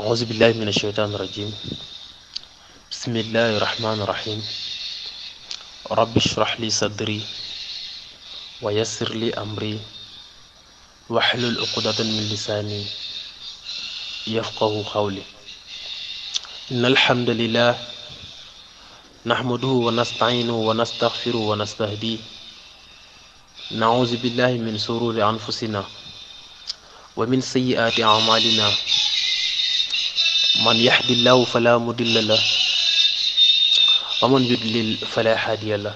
أعوذ بالله من الشيطان الرجيم. بسم الله الرحمن الرحيم. رب اشرح لي صدري ويسر لي أمري واحلل عقدة من لساني يفقه قولي. إن الحمد لله نحمده ونستعينه ونستغفره ونستهديه. نعوذ بالله من شرور أنفسنا ومن سيئات أعمالنا. من يهد الله فلا مضل له ومن يضلل فلا هادي له.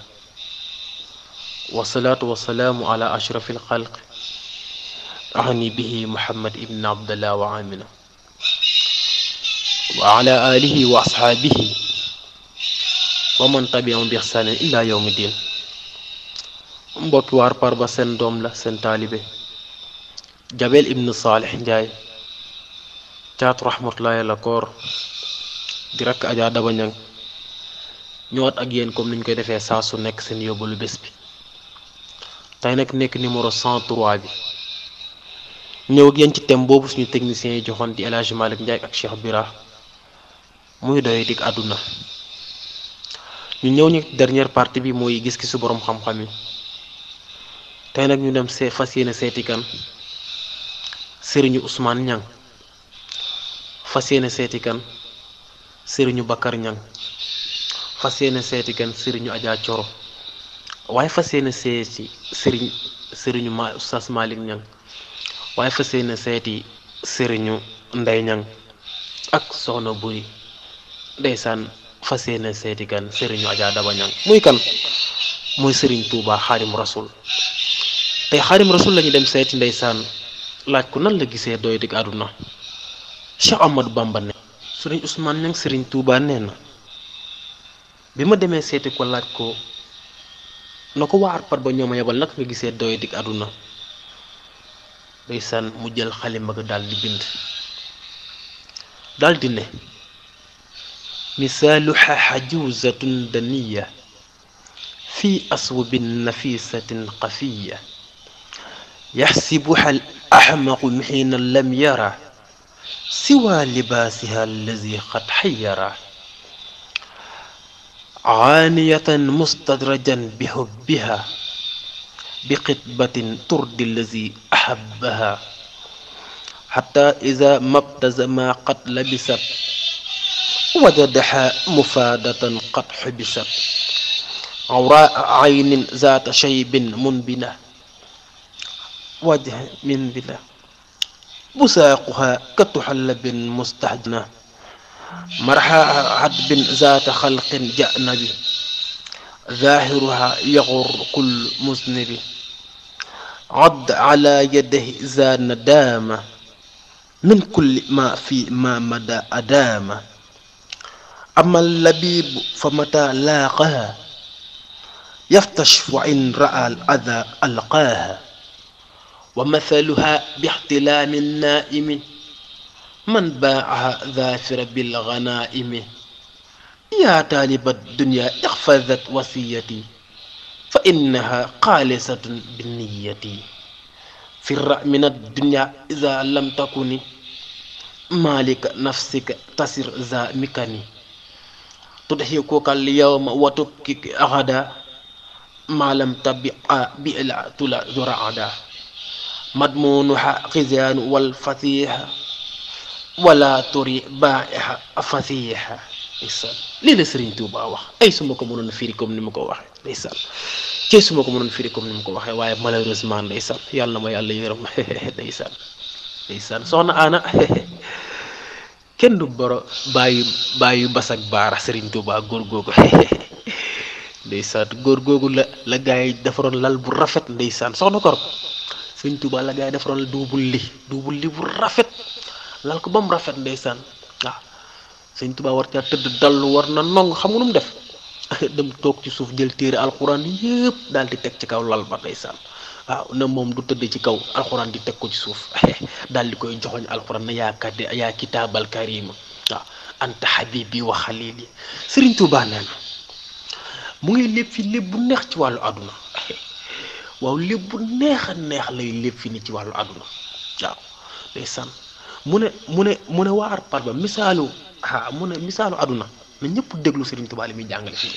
والصلاة والسلام على أشرف الخلق أعني به محمد ابن عبد الله وآمنة وعلى آله وأصحابه ومن تبعهم بإحسان إلى يوم الدين. mbokki waar Parba seen doom la seen taalibe Jabel ibn Salih Njaay caatu rahmatullahi la koor di rakk Adja Daba Ñang ñëwaat ak yéen comme niñ koy defee saa su nekk seen yóbbalu bés bi. tey nag nekk numéro 103 bi ñëw ak yéen ci thème boobu suñu techniciens yi joxoon di El Hadj Malick Ndiaye ak Cheikh Bira muy doy dig àdduna. ñu ñëw ñu dernière partie bi mooy gis-gisu boroom xam-xam yi. tey nag ñu dem fas yéene seeti kan Sëriñu Ousmane Niang, fas yéene seeti kan Sëriñu Bakar Niang, fas yéene seeti kan Sëriñu Adja Coro, waaye fas yéene seeti Sëriñu Oustaz Malick Niang, waaye fas yéene seeti Sëriñu Ndey Niang ak Soxna Buri ndeysaan fas yéene seeti kan Sëriñu Adja Daba Niang. muy kan muy Sëriñ Tuuba Xaadim Rasul. tey Xaadim Rasul lañu dem seeti ndeysaan laaj ko nan la gisee doy dig àdduna. Cheikh Ahmadou Bamba ne Sëriñ Ousmane Niang Sëriñ Tuuba nee na bi ma demee seeti ko laaj ko na ko waa Arpat ba ñooma yebal nag nga gisee doy dig àdduna. ndeysaan mu jël xalima ga daal di bind daal di ne misaaluha xajuzatun daniya fi aswabin nafisatin qafiya yaxsibuha al axmaqu xiina lam yara siwa libaasiha allazi qad xayyara caaniyatan mustadrajan bixubbiha biqitbatin turdi allazi axabbaha xata ida mabtasama qad labisat wajadaha mufaadatan qad xubisat awraa aynin zaata shaybin munbina wajh min bila busaaquha katuxallabin mustahjana marxa hadbin zaata xalqin janabi zaahiruha yaxur kul musnibi add ala yadihi za nadama min kulli ma fi ma mada adama ama labibu fa mata laaqaha yaftashfu in raa al ada alqaaha wa mathaluha bixtilaami naaimi man baacaha zaafira bilganaaimi yaa taaliba dunya ixfadat wasiyati fa innaha xaalisatun binniyati firra min addunya ida lam takuni maalika nafsika tasir za mikani tudxikuka alyawma wa tubkika axada ma lam tabiqa bi la tula zuraada madmunuha xizaanu wal fasiha wala turi baa'iha fasiha. ndeysaan lii la Sëriñ Tuuba wax ay su ma ko mënoon firi comme ni ma ko waxee ndeysaan ci su ma ko mënoon firi comme ni ma ko waxee waaye malheureusement ndeysaan yàlla na ma yàlla yërëm ndeysaan ndeysaan soxna Ana kenn du boro bàyyi bas ak baara Sëriñ Tuuba góor googu ndeysaan góor googu la gaa yi defaroon lal bu rafet ndeysaan soxna Kor Sëriñ Tuuba la gaa yi defaroon duubul li bu rafet lal ko ba mu rafet ndeysaan waaw Sëriñ Tuuba war caa tëdd dallu war na nong xam nga nu mu def dem toog ci suuf jël téere alxuraan yëpp daal di teg ci kaw lal ba ndeysaan waaw na moom du tëdd ci kaw alxuraan di teg ko ci suuf daal di koy joxoñ alxuraan na yaa kitaabal karima waaw anta habibi wa xalili. Sëriñ Tuuba nee na mu ngi lépp fi lépp bu neex ci wàllu àdduna waaw lépp bu neex a neex lay lépp fi ni ci wàllu àdduna waaw ndeysaan mu ne waar par ba misaalu mu ne misaalu aduna na ñëpp déglu Serigne Touba li muy jàngale fii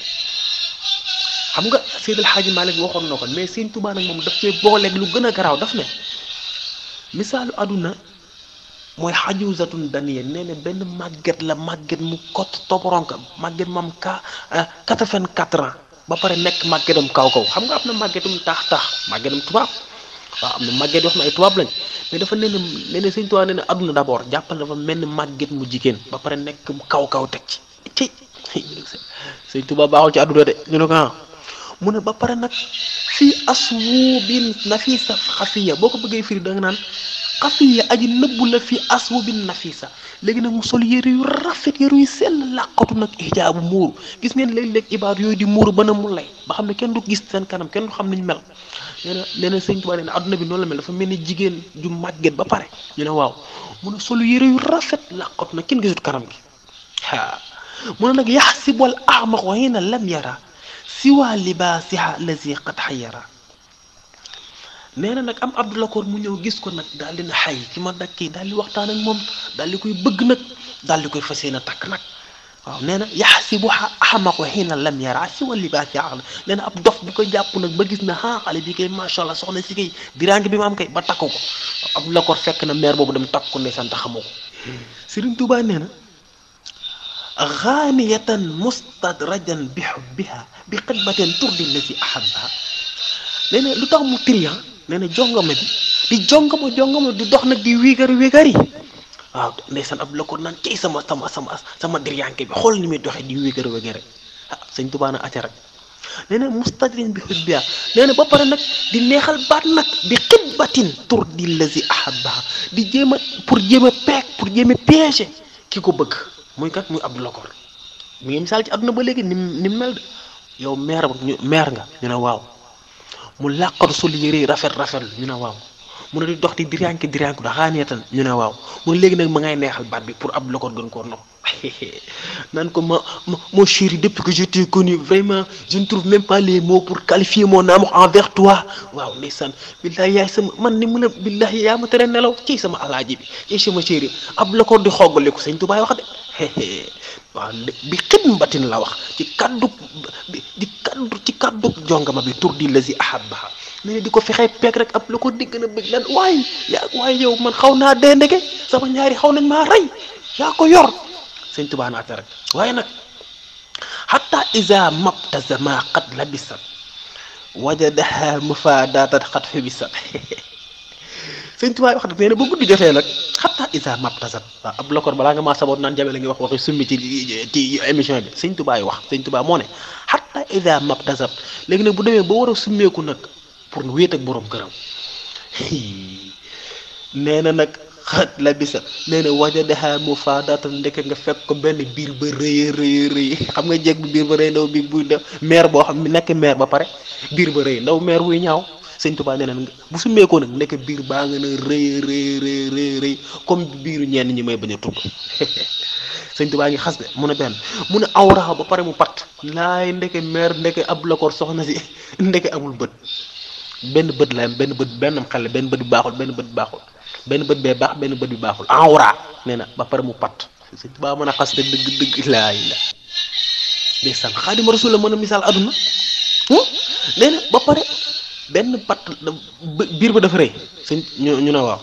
xam nga Seydil Hadji Malick waxoon na ko mais Serigne Touba nag moom daf cee booleeg lu gën a garaaw daf ne misaalu aduna mooy xajuzatun daniya nee na benn màgget la màgget mu kott toporonka màgget mam 84 ans ba pare nekk màggetam kaw xam nga am na màggetum taax màggetam tubaab waaw am na màgget yoo xam ne ay tubaab lañ mais dafa nee na Sëñ Tuubaa nee na àdduna d'abord jàppal dafa mel ni màgget mu jigéen ba pare nekk kaw teg ci Sëñ Tuubaa baaxul ci àdduna de ñu ne ko mu ne ba pare nag fii aswubin nafisa xafiya boo ko bëggee firi da nga naan xafiya aji nëbbu la fii aswubin nafisa léegi nag mu sol yére yu rafet yére yu sell làqatu nag hijaabu muuru gis ngeen léeg-léeg ibaad yooyu di muuru ba na mu lay ba xam ne kenn du gis seen kanam kenn du xam niñ mel nee na Sëñ Tuubaa nee na adduna bi noonu la mel dafa mel ni jigéen ju màgget ba pare ñu ne waaw mu ne sol yére yu rafet làqatu nag kenn gisut kanam gi mu ne nag yaxsibul a'maq wa hiina lam yara siwa libaasiha lazi qad xayyara nee na nag am Abdoulakoor mu ñëw gis ko nag daal di na xay ci ma nag kii daal di waxtaan ak moom daal di koy bëgg nag daal di koy fas yéene takk nag waaw nee na yaxsibuha ahmaqu hiina lam yara siwa libaasiha nee na ab dof bu ko jàpp nag ba gis na xale bi kay macha allah soxna si kay diraange bi ma am kay ba takk ko Abdoulakoor fekk na meer boobu dem takk ko ndeysaan te xamoo ko Sëriñ Tuubaa nee na ghaaniyatan mustadrajan bi hubbiha bi xidmatin turdi lazi ahabbaha nee na lu tax mu trian nee na jongama bi di jongama di dox nag di wéegari waaw ndeysaan Abdoulakoor naan ci sama diryanke bi xool ni muy doxee di wéegari Sëñ Tuubaa na acca rek nee na mustadrin bi hubbiha nee na ba pare nag di neexal baat nag bi xidmatin turdi lazi ahabbaha di jéem a piéger ki ko bëgg muy kat muy Abdoulakoor mi ngi misaal ci àdduna ba léegi ni mel de yow meer nga ñu ne waaw mu làqatu sol yére yi rafet ñu ne waaw mu ne di dox di diryanke da xaaniyatan ñu ne waaw mu ne léegi nag ma ngay neexal baat bi pour Abdoulakoor gën koo nopp naan ko mon chéri depuis que je t'ai connu vraiment je ne trouve même pas les mots pour qualifier mon amour envers toi waaw ndeysaan billahi yaay sama man ni mun a billahi yaa ma tere nelaw ci sama alaaji bi ci sama chéri Abdoulakoor di xoggaliku Sëñ Tuubaa wax de waaw bi xidmatin la wax ci kaddu jongama bi turdi lazi ahabbaha ne di ko fexee peeg rek Abdoulakoor di gën a bëgg lan waaye yow man xaw naa dee ndeke sama ñaari xaw nañ maa rey yaa ko yor Sëñ Tuubaa naata rek waaye nag hatta iza mabtazama qad labisat wajadaha mufadatan qad hubisat Sëñ Tuubaa wax nee na ba guddi jotee nag hatta iza mabtazat waaw Abdoulakoor balaa nga maa saboot naan jabe la ngi wax waxi summi ci émission bi Sëñ Tuubaa yi wax Sëñ Tuubaa moo ne hatta iza mabtazat léegi nag bu demee ba war a summeeku nag pour wéet ak borom këram nee na nag xat la bisa nee na wajadaha mufadatan ndeke nga fekk ko benn biir ba rëy xam nga jeeg bu biir ba rëy ndaw bi buy def meer boo xam ne nekk meer ba pare biir ba rëy ndaw meer buy ñaaw Sëñ Tuubaa nee na bu summeekoo nag ndeke biir baa nga ne rëy comme biiru ñenn ñi may bañ a tudd Sëñ Tuubaa ngi xas de mu ne benn mu ne awra ba pare mu pat laay ndeke meer ndeke Abdoulakoor soxna si ndeke amul bët benn bët la am benn xel benn bët bi baaxul benn bët bee baax benn bët bi baaxul awra nee na ba pare mu pat Sëñ Tuubaa mën a xas te dëgg laay la ndeysaan Xaadimu Rasuul la mën a misaal aduna nee na ba pare benn pat biir ba dafa rëy ñu ne waaw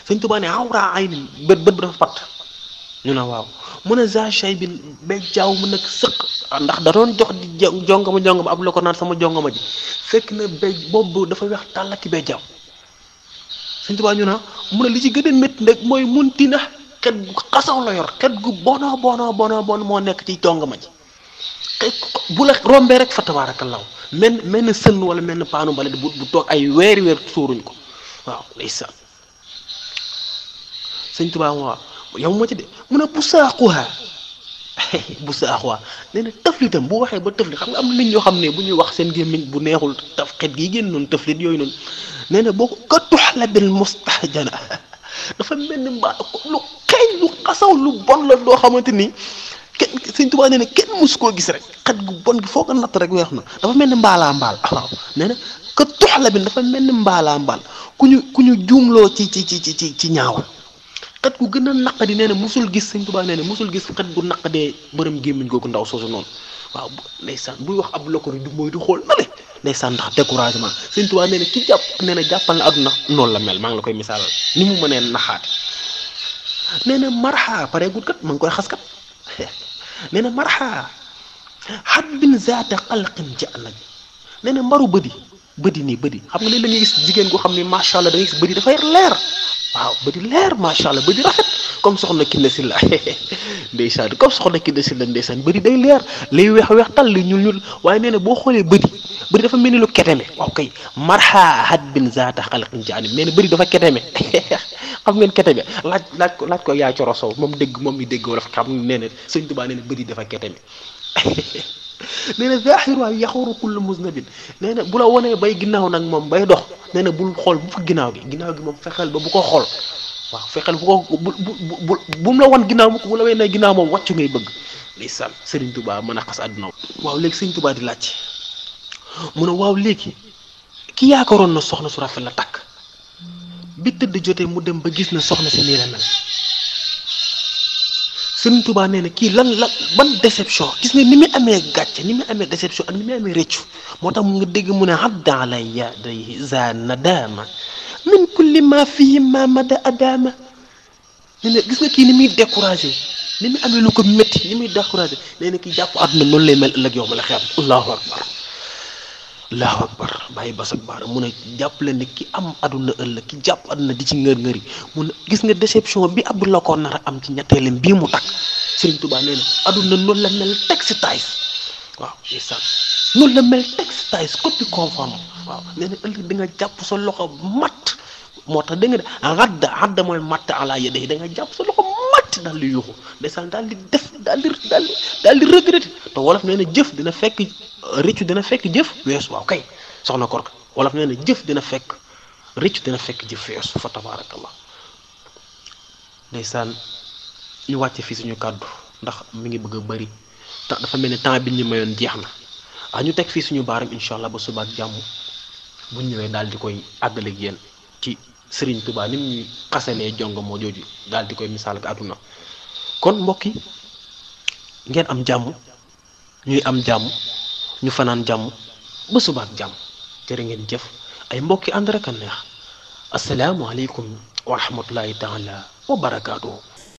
Sëñ Tuubaa ne awra ay ni bët bi dafa pat ñu ne waaw mu ne za shay bi ba jaaw mu nag sëq ndax da doon jox di jongama Abdoulakoor naan sama jongama ji fekk na ba boobu dafa weex tàllaki ba jaaw Sëñ Tuubaa ñu naa mu ne li ci gën a métti nag mooy munti na xet gu xasaw la yor xet gu bono moo nekk ci jongama ji bu la rombee rek fa tabaarakallaahu mel na sën wala mel na paanu mbale bu toog ay weer suuruñ ko waaw ndeysaan Sëñ Tuubaa waaw yow moo ci de mu ne bu saaxuwaa nee na tëflitam bu waxee ba tëflit xam nga am na nit ñoo xam ne bu ñuy wax seen gémmiñ bu neexul taf xet gi génn noonu tëflit yooyu noonu nee na boo ko ka tuxla bil mustahjana dafa mel ni mbaa lu xeeñ lu xasaw lu bon la doo xamante ni kenn Sëñ Tuubaa nee na kenn mosu koo gis rek xet gu bon gi foo ko natt rek weex na dafa mel ni mbaalaa mbaal waaw nee na ka tuxla bi dafa mel ni mbaalaa mbaal ku ñu juumloo ci ñaawal xet gu gën a naqadi nee na musul gis sëñ Tuubaa nee na musul gis xet gu naqadee bërëm gémmiñ googu ndaw soosu noonu waaw ndeysaan buy wax ab lokori du mooy du xool na le ndeysaan ndax découragement sëñ Tuubaa nee na ki jàpp nee na jàppal na àdduna noonu la mel maa ngi la koy misaalal ni mu mënee naxaate nee na marxa pareegut kat ma ngi koy xas kat nee na marxa xat bin zaata xalqin ja nag nee na mbaru bëdi nii bëdi xam nga léeg la ngay gis jigéen goo xam ne macha allah da ngay gis bëdi dafay leer waaw bëdi leer macha allah bëdi rafet comme soxna Kiné Sylla ndeysaan comme soxna Kiné Sylla ndeysaan bëdi day leer lay weex tal li ñuul waaye nee na boo xoolee bëdi dafa mel ni lu keteme waaw kay marxa xat bin zaata xalqin ja nee na bëdi dafa keteme xam ngeen keteme laaj ko yaay coro sow moom mi dégg wala xam nee na sëñ Tuubaa nee na bëdi dafa keteme nee na zaaxiru yaxuru kullu muznabin nee na bu la wonee bay ginnaaw nag moom bay dox nee na bul xool bu fa ginnaaw gi moom fexeel ba bu ko xool waaw fexeel bu ko bu mu la won ginnaaw bu la wonee ginnaaw moom wàccu ngay bëgg ndeysaan Sëriñ Tuubaa mën a xas àdduna waaw léegi Sëriñ Tuubaa di laaj mu ne waaw léegi ki yaakaaroon na soxna su rafet la takk bi tëdd jotee mu dem ba gis na soxna si nii la mel Sëriñ Tuubaa nee na kii lan ban déception gis nga ni muy amee gàcce ni muy amee déception ak ni muy amee rëccu moo tax mu nga dégg mu ne hadda alayya day za nadama min kulli ma fihi ma mada adama nee na gis nga kii ni muy découragé ni muy amee lu ko métti ni muy découragé nee na kii jàpp àdduna noonu lay mel ëllëg yow ma la xeam allahu akbar bàyyi bas ak baara mun a jàpp leen ne ki am àdduna ëllëg ki jàpp àdduna di ci ngër-ngëri mun a gis nga déception bi Abdou la ko nar a am ci ñetteelam bii mu takk Sëriñ Tuubaa nee na àdduna noonu la mel textile waaw ndeysaan noonu la mel textile copie conforme waaw nee na ëllëg di nga jàpp sa loxo matt moo tax da nga de adda mooy matt ala yedde yi da nga jàpp sa loxo matt daal di yuuxu ndeysaan daal di regretté te wolof nee na jëf dina fekk rëccu dina fekk jëf weesu waaw kay soxna Korka wolof nee na jëf dina fekk rëccu dina fekk jëf weesu fa tabaarakallah ndeysaan ñu wàcce fii suñu kàddu ndax mi ngi bëgg a bëri tax dafa mel ni temps bi ñu mayoon jeex na ñu teg fii suñu baaram incha allah ba suba ak jàmm bu ñëwee daal di koy àggaleeg yéen ci Sëriñ Tuubaa ni mu ñuy xasalee jongo moo jooju daal di koy misaal ak àdduna kon mbokk yi ngeen am jàmm ñuy am jàmm ñu fanaan jàmm ba suba ak jàmm jërë ngeen jëf ay mbokki ànd rek a neex asalaamualeykum wa rahmatullahi taala wa barakaatuhu